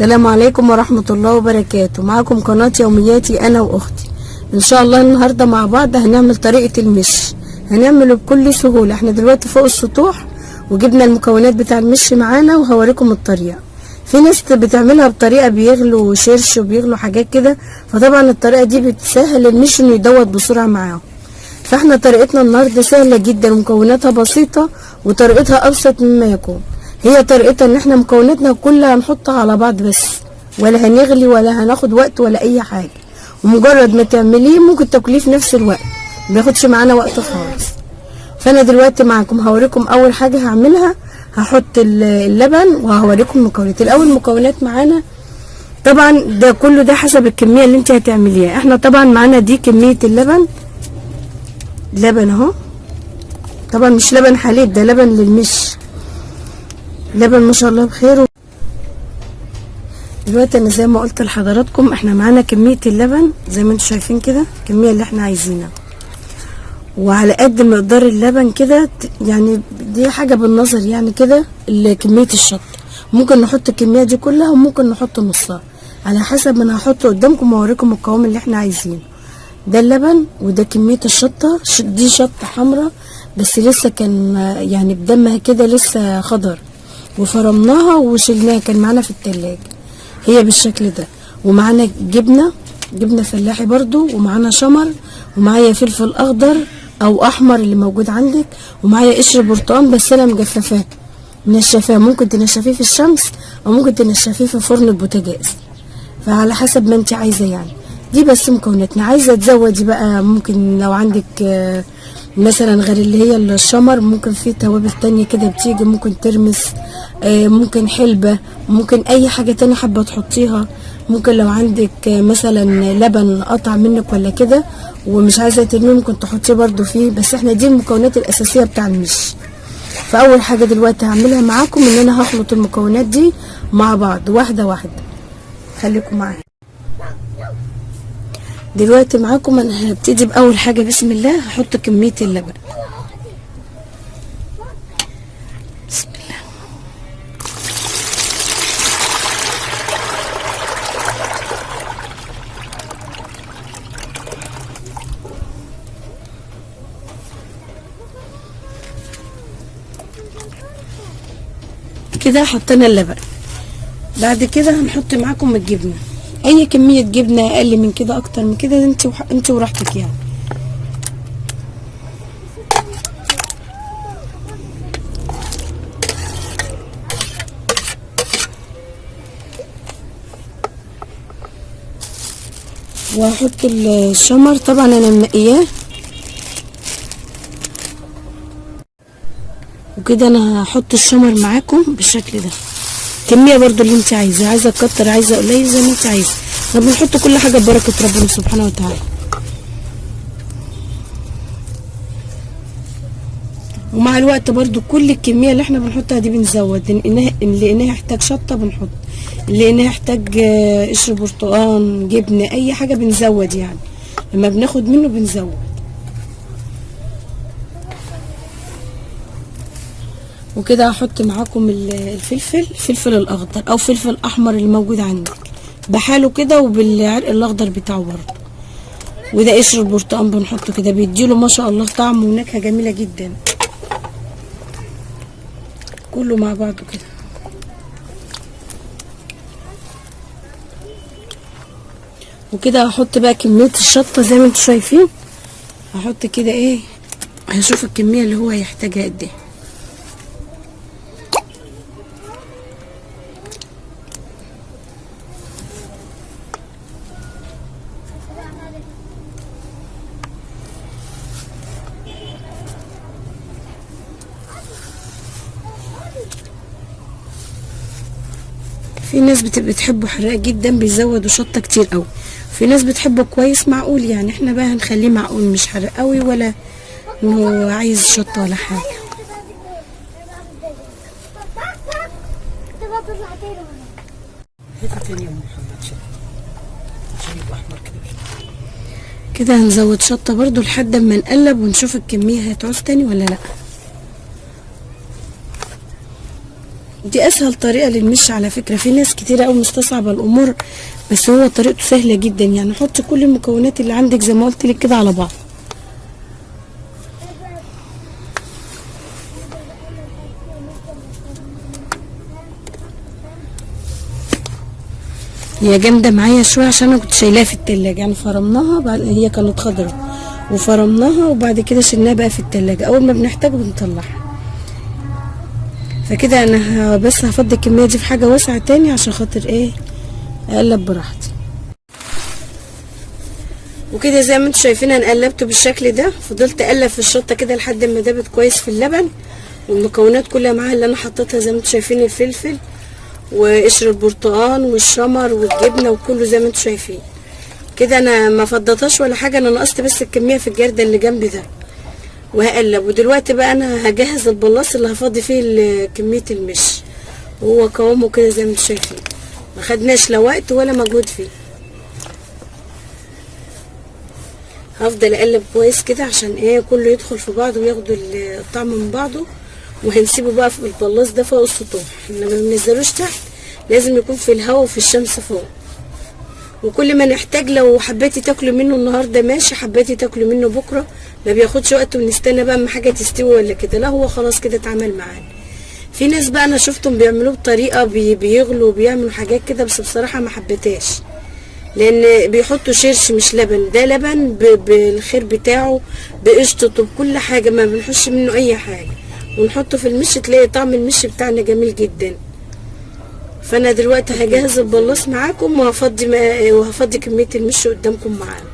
السلام عليكم ورحمة الله وبركاته. معاكم قناة يومياتي أنا وأختي. إن شاء الله النهاردة مع بعض هنعمل طريقة المش، هنعمله بكل سهولة. احنا دلوقتي فوق السطوح وجبنا المكونات بتاع المش معانا وهوريكم الطريقة. في ناس بتعملها بطريقة بيغلوا شرش وبيغلوا حاجات كده، فطبعا الطريقة دي بتسهل المش انه يدوت بسرعة معاهم. فاحنا طريقتنا النهارده سهلة جدا ومكوناتها بسيطة وطريقتها ابسط مما يكون. هي طريقتها ان احنا مكوناتنا كلها هنحطها على بعض بس، ولا هنغلي ولا هناخد وقت ولا اي حاجة، ومجرد ما تعمليه ممكن تاكليه في نفس الوقت، ما بياخدش معانا وقت خالص. فانا دلوقتي معاكم هوريكم اول حاجة هعملها. هحط اللبن وهوريكم المكونات. الاول المكونات معانا طبعا ده كله ده حسب الكمية اللي انت هتعمليها. احنا طبعا معانا دي كمية اللبن، لبن اهو، طبعا مش لبن حليب، ده لبن للمش، لبن ما شاء الله بخير. دلوقتي انا زي ما قلت لحضراتكم احنا معانا كمية اللبن زي ما انتم شايفين كده، الكمية اللي احنا عايزينها، وعلى قد مقدار اللبن كده، يعني دي حاجة بالنظر يعني كده كمية الشطه. ممكن نحط الكمية دي كلها وممكن نحط نصها على حسب ما انا هحطه قدامكم واوريكم القوام اللي احنا عايزينه. ده اللبن وده كمية الشطه، دي شطه حمراء بس لسه كان يعني بدمها كده لسه خضر، وفرمناها وشلناها كان معانا في التلاجة، هي بالشكل ده. ومعانا جبنه، جبنه فلاحي برضو، ومعانا شمر، ومعايا فلفل اخضر او احمر اللي موجود عندك، ومعايا قشر برتقان بس انا مجففاه منشفاه، ممكن تنشفيه في الشمس او ممكن تنشفيه في فرن البوتاجاز، فعلى حسب ما انت عايزه يعني. دي بس مكوناتنا. عايزه تزودي بقى ممكن لو عندك مثلا غير اللي هي الشمر، ممكن في توابل تانية كده بتيجي، ممكن ترمس، ممكن حلبة، ممكن اي حاجة تانية حابة تحطيها. ممكن لو عندك مثلا لبن قطع منك ولا كده ومش عايزة ترميه ممكن تحطيه برضو فيه. بس احنا دي المكونات الاساسية بتاع المش. فاول حاجة دلوقتي هعملها معاكم ان انا هخلط المكونات دي مع بعض واحدة واحدة. خليكم معايا دلوقتي. معاكم انا هبتدي باول حاجة، بسم الله. هحط كمية اللبن، بسم الله. كده حطينا اللبن. بعد كده هنحط معاكم الجبنة، اي كمية جبنه، اقل من كده اكتر من كده، انت وراحتك يعني. وهحط الشمر، طبعا انا منقياه. وكده انا هحط الشمر معاكم بالشكل ده، كمية برضو اللي انت عايزاه، عايزه تكتر عايزه قليل زي ما انت عايزه. احنا بنحط كل حاجة ببركة ربنا سبحانه وتعالى. ومع الوقت برضو كل الكمية اللي احنا بنحطها دي بنزود، لانها يحتاج شطه بنحط، لانها يحتاج قشر برتقان، جبنه، اي حاجة بنزود يعني، لما بناخد منه بنزود. وكده هحط معاكم الفلفل، الفلفل الاخضر او فلفل احمر اللي موجود عندك بحاله كده، وبالعرق الاخضر بتاعه برضه. وده قشر البرتقان بنحطه كده، بيديله ما شاء الله طعم ونكهه جميلة جدا. كله مع بعضه كده. وكده هحط بقى كمية الشطه زي ما انتم شايفين، هحط كده ايه، هشوف الكمية اللي هو هيحتاجها قد ايه. في ناس بتحبه حراق جدا، بيزودوا شطه كتير قوي. في ناس بتحبه كويس معقول يعني، احنا بقى هنخليه معقول، مش حراق قوي ولا هو عايز شطه ولا حاجة. كده هنزود شطه برضو لحد ما نقلب ونشوف الكمية هتعوز تاني ولا لا. دي اسهل طريقه للمش على فكرة. في ناس كتير قوي مستصعبه الامور، بس هو طريقته سهلة جدا. يعني حطي كل المكونات اللي عندك زي ما قلت لك كده على بعض. هي جامدة معايا شوية عشان انا كنت شايلاها في التلاجة، يعني فرمناها بعد هي كانت خضرة وفرمناها وبعد كده شلناها بقى في التلاجة، اول ما بنحتاج بنطلعها. فكده انا بس هفضي الكمية دي في حاجة واسعة تاني عشان خاطر ايه اقلب براحتي. وكده زي ما انتم شايفين انا قلبته بالشكل ده، فضلت اقلب في الشطه كده لحد ما دابت كويس في اللبن والمكونات كلها معاها اللي انا حطيتها زي ما انتم شايفين، الفلفل وقشر البرتقال والشمر والجبنه وكله زي ما انتم شايفين كده. انا ما فضيتهاش ولا حاجة، انا نقصت بس الكمية في الجرده اللي جنبي ده وهقلب. ودلوقتي بقى انا هجهز البلاص اللي هفضي فيه كمية المش، وهو قوامه كده زي ما انتم شايفين، ما خدناش لا وقت ولا مجهود فيه. هفضل اقلب كويس كده عشان ايه كله يدخل في بعضه وياخدوا الطعم من بعضه. وهنسيبه بقى في البلاص ده فوق السطوح، احنا ما بننزلوش تحت، لازم يكون في الهواء وفي الشمس فوق. وكل ما نحتاج، لو حبيتي تاكلي منه النهارده ماشي، حبيتي تاكلي منه بكره، ما بياخدش وقت ونستنى بقى اما حاجة تستوي ولا كده، لا هو خلاص كده اتعمل معانا. في ناس بقى انا شفتهم بيعملوه بطريقة بيغلوا وبيعملوا حاجات كده، بس بصراحة ما حبيتهاش، لان بيحطوا شرش مش لبن. ده لبن بالخير بتاعه بقشطته بكل حاجة، ما بنحش منه اي حاجة، ونحطه في المش تلاقي طعم المش بتاعنا جميل جدا. فانا دلوقتي هجهز البلاص معاكم وهفضي كمية المش قدامكم معانا.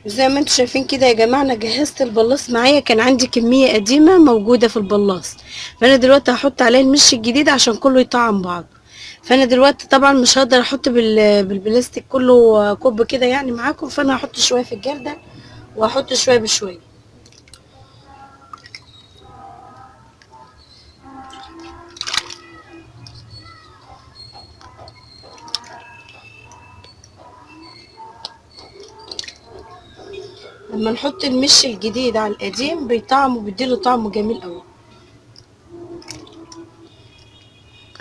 زي ما انتم شايفين كده يا جماعة انا جهزت البلاص معايا، كان عندي كمية قديمة موجودة في البلاص، فانا دلوقتي هحط عليه المش الجديد عشان كله يطعم بعضه. فانا دلوقتي طبعا مش هقدر احط بالبلاستيك كله كوب كده يعني معاكم، فانا هحط شوية في الجردل وهحط شوية بشوية. لما نحط المش الجديد على القديم بيطعمه، بيديله طعم جميل قوي.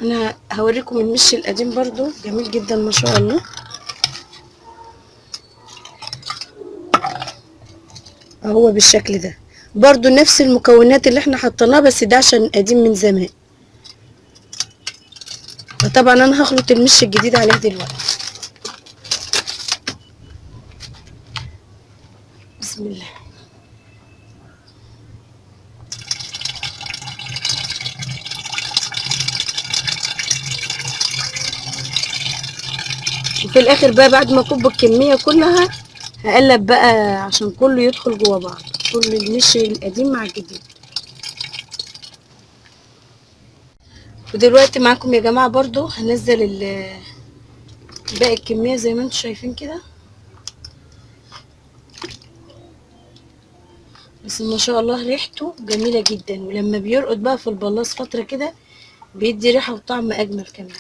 انا هوريكم المش القديم برضو جميل جدا ما شاء الله. اهو بالشكل ده برضو نفس المكونات اللي احنا حطيناها، بس ده عشان قديم من زمان. فطبعا انا هخلط المش الجديد عليه دلوقتي. بسم الله. وفي الاخر بقى بعد ما اكب الكمية كلها هقلب بقى عشان كله يدخل جوه بعض، كل المش القديم مع الجديد. ودلوقتي معاكم يا جماعة برضو هنزل باقي الكمية زي ما انتم شايفين كده، بس ما شاء الله ريحته جميلة جدا، ولما بيرقد بقى في البلاص فترة كده بيدي ريحه وطعم اجمل كمان.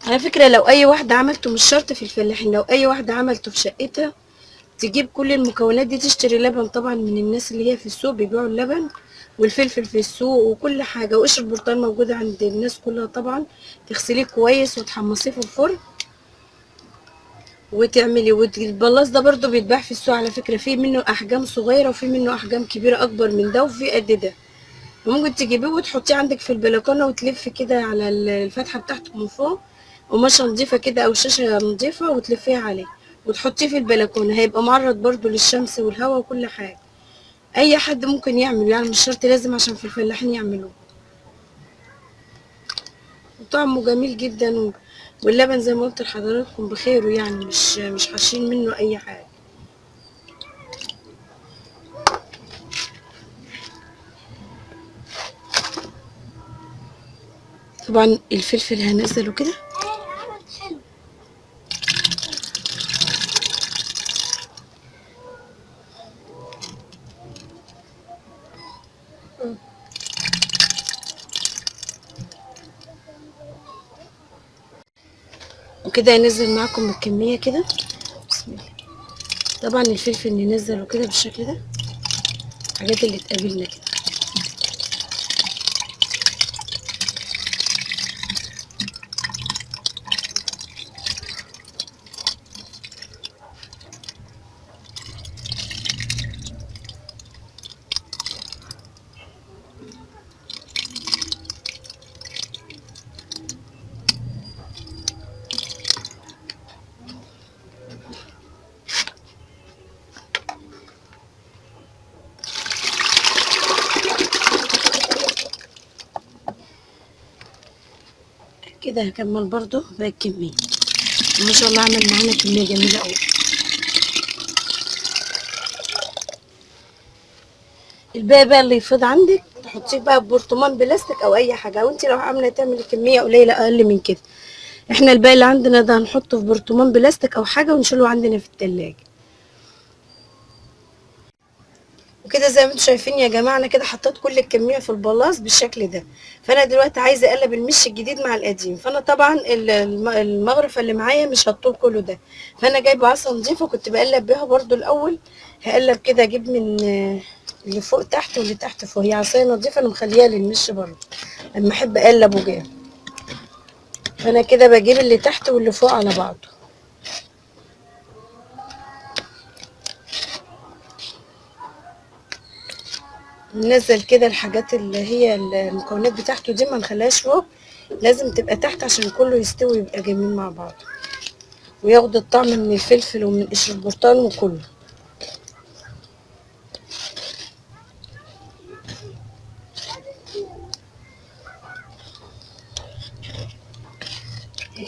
على فكرة لو اي واحدة عملته، مش شرط في الفلاحين، لو اي واحدة عملته في شقتها تجيب كل المكونات دي، تشتري لبن طبعا من الناس اللي هي في السوق بيبيعوا اللبن والفلفل في السوق وكل حاجة، وقشر البرتقال موجودة عند الناس كلها طبعا، تغسليه كويس وتحمصيه في الفرن وتعملي. والبلاص ده برضو بيتباع في السوق على فكرة، في منه احجام صغيرة وفي منه احجام كبيرة اكبر من ده وفي قد ده، وممكن تجيبيه وتحطيه عندك في البلكونه وتلف كده على الفتحة بتاعته من فوق، قماشة نظيفة كده او شاشة نظيفة وتلفيها عليه وتحطيه في البلكونه، هيبقى معرض برضو للشمس والهواء وكل حاجة. اي حد ممكن يعمل، يعني مش شرط لازم عشان في الفلاحين يعملوه. وطعمه جميل جدا، واللبن زي ما قلت لحضراتكم بخيره، يعني مش حاشين منه اي حاجة. طبعا الفلفل هنزله كده. وكده هنزل معاكم الكمية كده. بسم الله. طبعا الفلفل ننزله كده بالشكل ده، الحاجات اللي تقابلنا كده. كده هكمل برضو باقي الكمية. ما شاء الله عمل معانا كمية جميلة قوي. الباقي بقى اللي يفيض عندك تحطيه بقى ببرطمان بلاستيك او اي حاجة، وانت لو عاملة تعملي كمية قليلة اقل من كده. احنا الباقي اللي عندنا ده هنحطه في برطمان بلاستيك او حاجة ونشيله عندنا في التلاجة. وكده زي ما انتم شايفين يا جماعة انا كده حطيت كل الكمية في البلاص بالشكل ده. فانا دلوقتي عايزه اقلب المش الجديد مع القديم، فانا طبعا المغرفه اللي معايا مش هتطول كله ده، فانا جايبه عصا نظيفة كنت بقلب بيها برده الاول. هقلب كده، اجيب من اللي فوق تحت واللي تحت فوق. هي عصاية نظيفة انا مخليها للمش برده لما احب اقلبه جامد. فانا كده بجيب اللي تحت واللي فوق على بعضه. ننزل كده الحاجات اللي هي المكونات بتاعته دي، ما نخليهاش فوق، لازم تبقى تحت عشان كله يستوي ويبقى جميل مع بعضه، وياخد الطعم من الفلفل ومن قشر البرتقال وكله.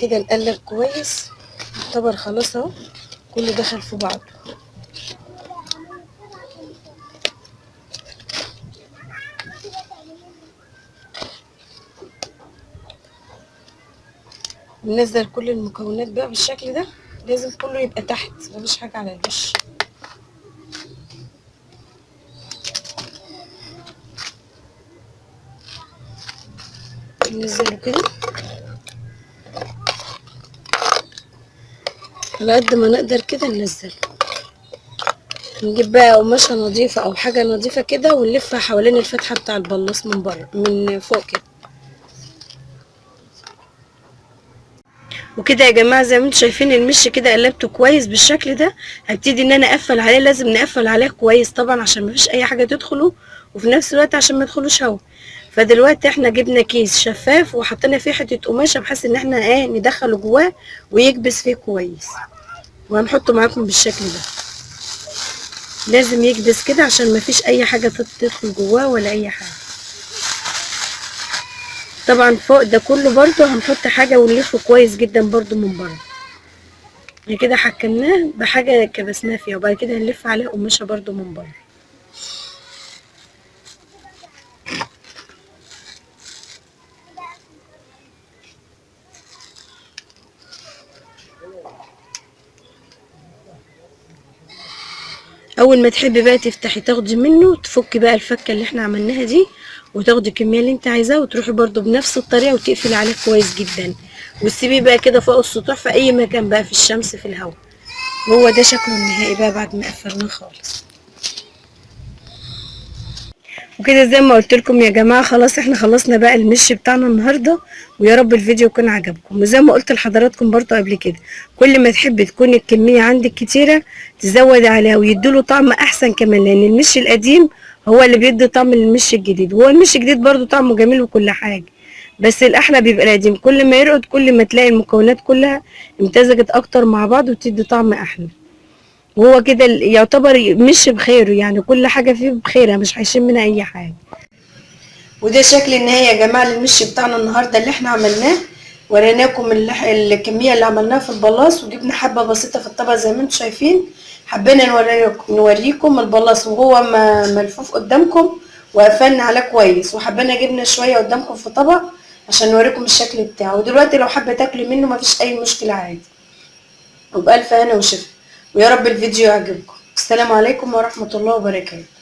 كده نقلب كويس، يعتبر خلاص اهو كله دخل في بعضه. ننزل كل المكونات بقى بالشكل ده، لازم كله يبقى تحت، مفيش حاجة على الوش. ننزله كده على قد ما نقدر كده ننزله. نجيب بقى قماشة نظيفة او حاجة نظيفة كده ونلفها حوالين الفتحة بتاع البلاص من بره من فوق كده. وكده يا جماعة زي ما انتم شايفين المش كده قلبته كويس بالشكل ده. هبتدي ان انا اقفل عليه، لازم نقفل عليه كويس طبعا عشان مفيش اي حاجة تدخله، وفي نفس الوقت عشان ما يدخلوش هوا. فدلوقتي احنا جبنا كيس شفاف وحطينا فيه حتة قماشة بحيث ان احنا ايه ندخله جواه ويكبس فيه كويس، وهنحطه معاكم بالشكل ده. لازم يكبس كده عشان مفيش اي حاجة تدخل جواه ولا اي حاجة. طبعا فوق ده كله برضو هنحط حاجة ونلفه كويس جدا برضو من بره. يعني كده حكمناه بحاجة كبسناه فيها، وبعد كده هنلف عليه قماشة برضو من بره. اول ما تحبي بقى تفتحي تاخدي منه، تفكي بقى الفكه اللي احنا عملناها دي وتاخدي الكمية اللي انت عايزاها، وتروحي برضو بنفس الطريقة وتقفلي عليه كويس جدا، وتسيبيه بقى كده فوق السطوح في اي مكان بقى، في الشمس في الهواء. وهو ده شكله النهائي بقى بعد ما قفلناه خالص. وكده زي ما قلت لكم يا جماعة خلاص احنا خلصنا بقى المش بتاعنا النهارده، ويا رب الفيديو يكون عجبكم. وزي ما قلت لحضراتكم برضو قبل كده، كل ما تحب تكون الكمية عندك كتيرة تزود عليها ويديله طعم احسن كمان، لان المش القديم هو اللي بيدي طعم للمش الجديد. وهو المش الجديد برضو طعمه جميل وكل حاجة، بس الاحلى بيبقى القديم. كل ما يرقد كل ما تلاقي المكونات كلها امتزجت اكتر مع بعض وتدي طعم احلى. وهو كده يعتبر مش بخيره، يعني كل حاجة فيه بخيرها، مش هيشم منها اي حاجة. وده شكل النهاية يا جماعة للمش بتاعنا النهارده اللي احنا عملناه. وريناكم الكمية اللي عملناها في البلاص، وجبنا حبه بسيطة في الطبق زي ما انتم شايفين. حبينا نوريكم البلاص وهو ملفوف قدامكم وقفلنا عليه كويس، وحبينا جبنا شوية قدامكم في طبق عشان نوريكم الشكل بتاعه. ودلوقتي لو حابة تاكلي منه مفيش اي مشكلة عادي. وبألف هنا وشفا، ويا رب الفيديو يعجبكم. السلام عليكم ورحمة الله وبركاته.